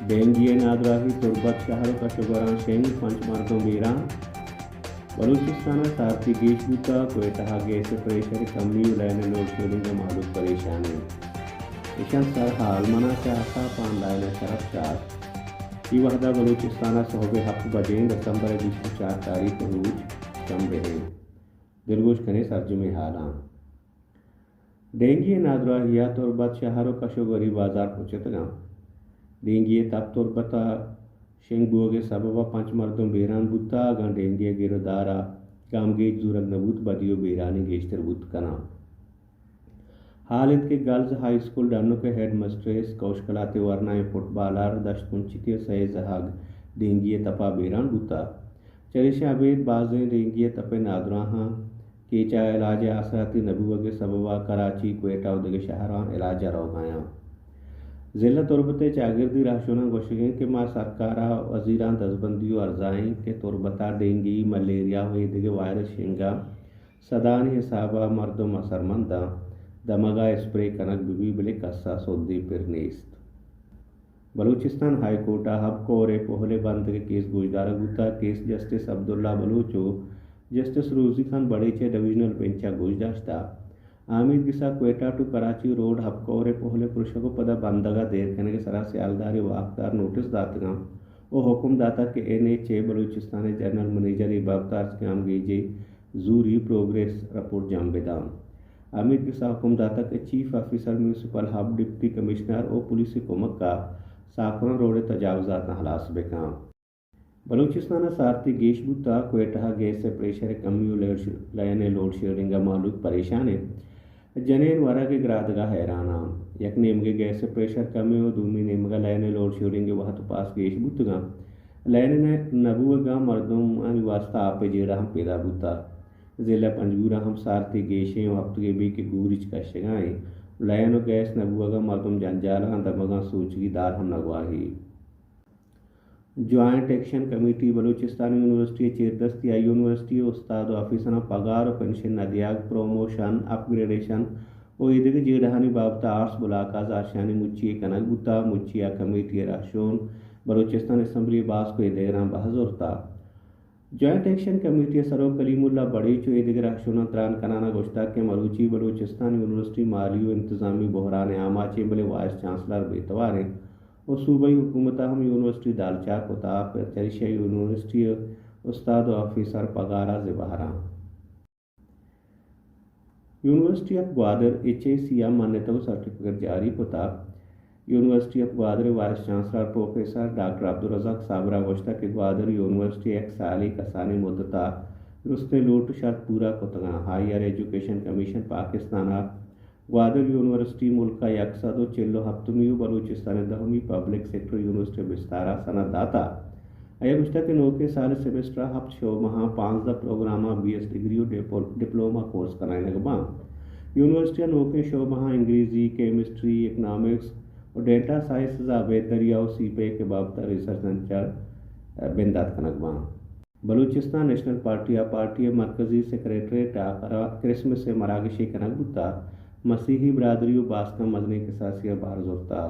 ڈینگی ءِ نادراہی، تربت شہر ءُ کش ءُ گوراں شنگ، پنچ مردم بیران۔ بلوچستان ءَ سارتی گیش بوتگ، کوئٹہ ءَ گیس ءِ پریشر ءِ کمی ءُ لین ءِ لوڈ شیڈنگ ءَ مہلوک پریشان انت۔ ایشاں سرحال منا چہ آساپ آن لائن ءَ شرپ چارت۔ اے وہد ءَ بلوچستان ءَ سہب ءِ ہپت بجیں دسمبر ءِ بیست ءُ چار تاریخ ءُ روچ شنبے انت۔ دلگوش کنیں سرجمیں ہالاں۔ ڈینگی ءِ نادراہی ءَ تربت شہر ءُ کش ءُ گوری بازار پچتگ انت۔ ڈینگی ءِ تب تربت ءَ شنگ بوگ ءِ سبب ءَ پنچ مردم بیران بوتگ، اگاں ڈینگی ءِ گر ءُ دار ءَ گامگیج زورگ نہ بوت، بدی ءُ بیرانی گیشتر بوت کناں۔ حال انت کہ گرلز ہائی اسکول ڈنوک ءِ ہیڈ مسٹریس، کوش کلاتے ورنائیں فٹبالر، دشت کنچکی ءِ سئے زہگ ڈینگی ءِ تپا بیران بوتگ۔ چریشاں ابید بازیں ڈینگی ءِ تپ ءِ نادراہاں کیچ ءَ علاج ءِ آسراتی نہ بوگ ءِ سبب ءَ کراچی، کوئٹہ ءُ دگہ شہراں علاج ءَ روگ ءَ آں۔ ضلع تربت ءِ چاگردی رہشوناں گوشگ انت کہ ما سرکار ءَ وزیراں دزبندی ءُ ارزائیں کہ تربت ءَ ڈینگی، ملیریا ءُ اے دگہ وائرس شنگ ءَ سدانی حساب ءَ مردم اثرمند آں، دمگ ءَ اسپرے کنگ بہ بی، بلے کس ءَ سدے پر نیست۔ بلوچستان ہائی کورٹ ءَ ہب کور ءِ پہل ءِ بندگ ءِ کیس گوشدارگ بوتگ۔ کیس جسٹس عبداللہ بلوچ ءُ جسٹس روزی خان بڑیچ ءِ ڈویژنل بینچ ءَ گوشداشتگ۔ آمید گس ءَ کوئٹہ ٹو کراچی روڈ ہب کور ءِ پہل ءِ پرشگ ءُ پدا بندگ ءَ دیر کنگ ءِ سرا سیالدار ءِ واکدار نوٹس داتگ انت ءُ حکم داتگ کہ این ایچ اے بلوچستان ءِ جنرل منیجر اے بابت ءَ ہرچ گامگیجے زوری پروگریس رپورٹ جم بدنت۔ امیت گس ءَ حکم داتگ کہ chief officer municipal hub, deputy commissioner ءُ پولیس ءِ کمک ءَ ساکران روڈ ءِ تجاوزاتاں ہلاس بہ کنت۔ بلوچستان ءَ سارتی گیش بوتگ، کوئٹہ ءَ گیس ءِ پریشر ءِ کمی ءُ لین ءِ لوڈ شیڈنگ ءَ مہلوک پریشان انت۔ جنین ورگ ءِ گرادگ ءَ حیران آں۔ یک نیمگے گیس ءِ پریشر کم ءُ دومی نیمگ ءَ لین ءِ لوڈ شیڈنگ ءِ وہد ءُ پاس گیش بوتگ انت۔ لین ءِ نہ بوگ ءَ مردمانی واستہ آپ ءِ جیڑہ ہم پیدا بوتگ۔ ضلع پنجگور ءَ ہم سارتی گیشیں ءُ ہپتگے بی کہ گوریچ کشگ ءَ انت۔ لین ءُ گیس نہ بوگ ءَ مردم جنجال ءَ انت، دمگاں سوچگی دار ہم نہ گواہی۔ جوائنٹ ایکشن کمیٹی بلوچستان یونیورسٹی ءِ چیردستی ءَ یونیورسٹی ءِ استاد ءُ آفیسراں پگار ءُ پنشن نہ دیگ، پروموشن، اپ گریڈیشن ءُ ایدگہ جیڑہانی بابت ءَ آرٹس بلاک ءَ زہرشانی مچی یے کنگ بوتگ۔ مچی ءَ کمیٹی ءِ رہشون، بلوچستان اسمبلی ءِ باسک ءُ ایدگراں بہر زرتگ۔ جوائنٹ ایکشن کمیٹی ءِ سروک کلیم اللہ بڑیچ ءُ ایدگہ رہشوناں تران کنان ءَ گوشتگ کہ مروچی بلوچستان یونیورسٹی مالی ءُ انتظامی بحران ءِ آماچ انت، بلے وائس چانسلر بے توار انت ءُ صوبائی حکومت ءَ ہم یونیورسٹی دالچاہ کتگ، چریشی ءَ یونیورسٹی ءِ استاد ءُ آفیسر پگار ءَ زبہر انت۔ University of Gwadar, H E C, ءَ منتگ ءُ سرٹیفکیٹ جاری کتگ۔ یونیورسٹی آف گوادر ءِ vice chancellor professor doctor Abdul Razzaq Sabir ءَ گوشتگ کہ گوادر یونیورسٹی ءَ یک سالے کسانیں مدت ءَ درستیں لوٹ ءُ شرط پورا کتگ انت۔ ہائیر ایجوکیشن کمیشن پاکستان ءَ گوادر یونیورسٹی ملک ءِ یک سد ءُ چل ءُ ہپتمی ءُ بلوچستان ءِ دہمی پبلک سیکٹر یونیورسٹی ءِ بستار ءَ سند داتگ۔ آئی ءَ گوشتگ کہ نوکیں سال ءِ سمسٹر ءَ ہپت شعبہاں پانزدہ پروگراماں بی ایس ڈگری ءُ ڈپل-، ڈپلوما کورس کنائینگ بنت۔ یونیورسٹی ءَ نوکیں شعبہاں انگریزی، کیمسٹری، اکنامکس ءُ ڈیٹا سائنسز ءَ ابید دریا ءُ سی پیک ءِ بابت ءَ ریسرچ سینٹر بندات کنگ بنت۔ بلوچستان نیشنل پارٹی ءَ پارٹی ءِ مرکزی سیکرٹریٹ ءَ کرا-، کرسمس ءِ مراگشے کنگ بوتگ۔ مسیحی برادری ءُ باسکاں مزنیں کساسی ءَ بہر زرتگ۔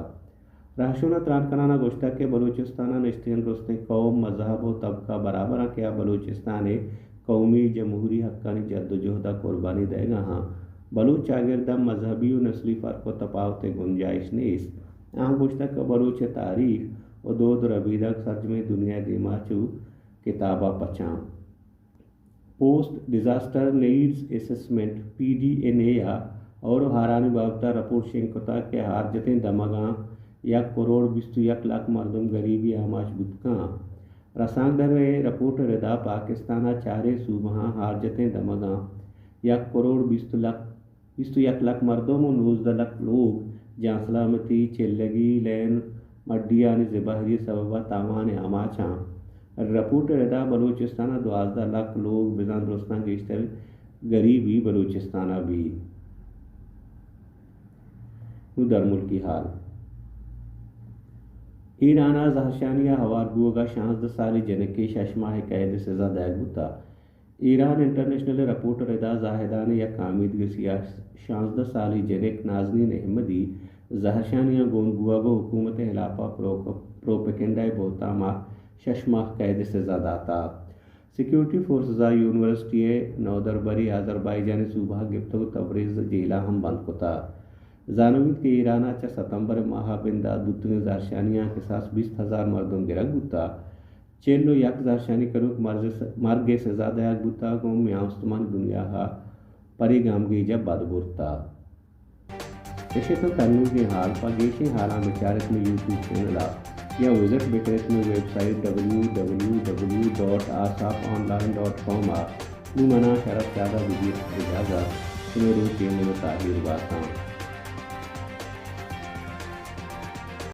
رہشون ءَ تران کنان ءَ گوشتگ کہ بلوچستان ءَ نشتگیں درستیں قوم، مذہب ءُ طبقہ برابر انت کہ آ بلوچستان ءِ قومی جمہوری حقانی جدوجہد ءَ قربانی دئیگ ءَ انت۔ بلوچ چاگرد ءَ مذہبی ءُ نسلی فرق ءُ تپاوت ءِ گنجائش نیست۔ آہاں گوشتگ کہ بلوچ ءِ تاریخ ءُ دود ءُ ربیدگ سرجمیں دنیا ءِ دیما چو کتاب ءَ پچاں۔ Post disaster needs assessment, P D N A, ءَ ہور ءُ ہارانی بابت ءَ رپورٹ شنگ کتگ کہ ہارجتیں دمگاں یک کروڑ بیست ءُ یک لکھ مردم گریبی ءِ آماچ بوت کنت۔ رسانکدر ءِ رپورٹ ءِ ردا پاکستان ءِ چاریں صوبہاں ہارجتیں دمگاں یک کروڑ بیست لکھ بیست ءُ یک لکھ مردم ءُ نوزدہ لکھ لوگ جان سلامتی، چلگی، لین، مڈیانی زبہری ءِ سبب ءَ تاوان ءِ آماچ انت۔ رپورٹ ءِ ردا بلوچستان ءَ دوازدہ لکھ لوگ بزاں درستاں گیشتر گریبی بلوچستان ءَ بیت۔ نوں درملکی ہال۔ ایران ءَ زہرشانی ءَ ہوار بوگ ءَ شانزدہ سالی جنکے شش ماہ ءِ قید ءِ سزا دئیگ بوتگ۔ ایران انٹرنیشنل ءِ رپورٹ ءِ ردا زاہدان ءِ یک آمیدگسے ءَ شانزدہ سالی جنک نازنین احمدی زہرشانی ءَ گون بوگ ءُ حکومت ءِ ہلاپ ءَ پروک-، پروپیگنڈا ءِ بہتام ءَ شش ماہ قید ءِ سزا داتگ۔ سیکورٹی فورسز ءَ یونیورسٹی ءِ نودربری آذربائیجان ءِ صوبہ ءَ گپتگ ءُ تبریز جیل ءَ ہم بند کتگ۔ زانگ بیت کہ ایران ءَ چہ ستمبر ءِ ماہ ءَ بندات بوتگیں زہرشانیاں کساس بیست ہزار مردم گرگ بوتگ۔ چل ءُ یک زہرشانی کنوک مرض ءِ س-، مرگ ءِ سزا دئیگ بوتگ ءُ میان استمانی دنیا ءَ پری گامگیج ءَ بد برتگ۔ اش اتنت انوگیں ہال۔ پہ گیشیں ہالاں بچارت مئے یوٹیوب چینل ءَ یا وزٹ بکنت مئے website W W W dot Asaap online dot com ءَ۔ نوں منا شرف شاد ءَ بدیت اجازت۔ شمئے روچے من ءَ تاہیر باتاں۔